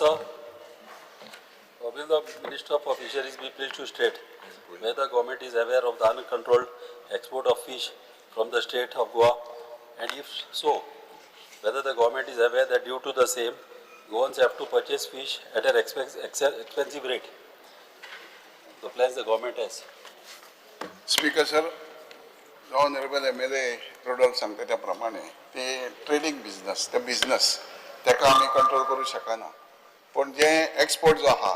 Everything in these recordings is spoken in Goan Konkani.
sir, will the Minister for Fisheries be pleased to state whether the government is aware of the uncontrolled export of fish from the state of Goa, and if so, whether the government is aware that due to the same, Goans have to purchase fish at an expensive rate? The plans the government has. Speaker sir, Honourable MLA Rodolf सांगता त्या प्रमाणे ते ट्रेडींग बिजनस, ते बिजनस ताका आमी कंट्रोल करूं शकना. पूण जे एक्सपोर्ट जो आहा,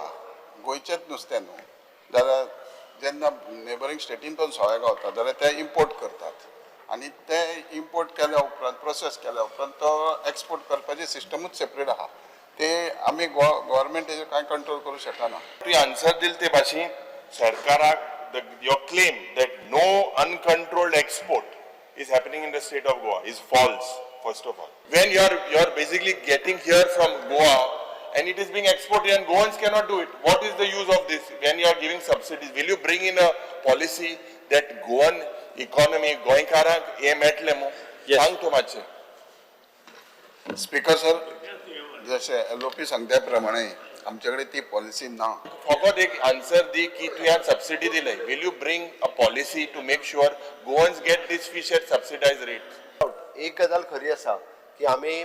गोंयचेच नुस्तें न्हू, जाल्यार जेन्ना नेबरींग स्टेटीन पण सोळे गावता जाल्यार ते इम्पोर्ट करतात आनी ते इम्पोर्ट केल्या उपरांत, प्रोसेस केल्या उपरांत तो एक्सपोर्ट करपाची सिस्टमूच सेपरेट आहा. ते आमी गोवोरमेंट तेजेर कांय कंट्रोल करूं शकना. तुवें आन्सर दिले ते भाशेन सरकाराक your claim that no uncontrolled export is happening in the state of Goa is false, first of all. When you are basically getting here from Goa and it is being exported and Goans cannot do it, what is the use of this? When you are giving subsidies, will you bring in a policy that Goan economy, गोंयकारांक हें मेळटलें मू? Yes. सांग तूं मातशें. स्पीकर सर, जशें एलओपी सांगता प्रमाणे आमचे कडेन ती पॉलिसी ना. फकत एक आन्सर दी की तुवें सबसिडी दिले, will you bring a policy to make sure Goans get this fish at subsidized rate? एक गजाल खरी आसा की आमी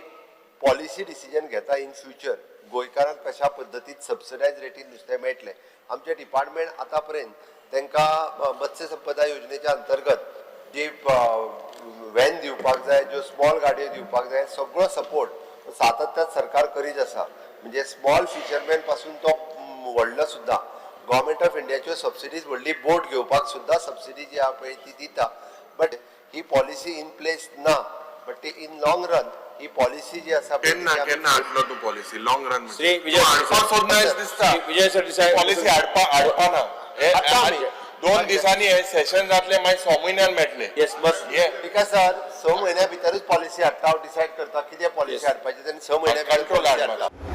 पॉलिसी डिसिजन घेता इन फ्युचर गोंयकारांक कशा पद्दतीन सबसिडायज रेटीन नुस्तें मेळटलें. आमचें डिपार्टमेंट आतां पर्यंत तांकां मत्स्य संपदा योजनेच्या अंतर्गत जी व्हॅन दिवपाक जाय, ज्यो स्मॉल गाडयो दिवपाक जाय, सगळो सपोर्ट सातत्यान सरकार करीत आसा. म्हणजे स्मॉल फिशरमॅन पासून तो व्हडलो सुद्दां गव्हर्मेंट ऑफ इंडियाच्यो सबसिडीज, व्हडली बोट घेवपाक सुद्दां सबसिडी जी आहा पळय ती दिता. But he policy in place ना, बट ती in long run he policy जी आसा पळय, केन्ना ती आमी- केन्ना हाडलो तूं policy long run? Shri Vijay हाडपाक सोदना अशें दिसता. श्री विजय सरदेसाय. पॉलिसी हाडपा ना. हे हाडटा आमी. 2 दिसांनी हे सेशन जातले, मागीर 6 म्हयन्यान मेळटले. येस बस. हे because sir, 6 म्हयन्या भितरूच पॉलिसी हाडटा. हांव डिसायड करता कितें पॉलिसी हाडपाची आनी 6 म्हयन्या भितर कंट्रोल पॉलिसी हाडपाक. हाडटा.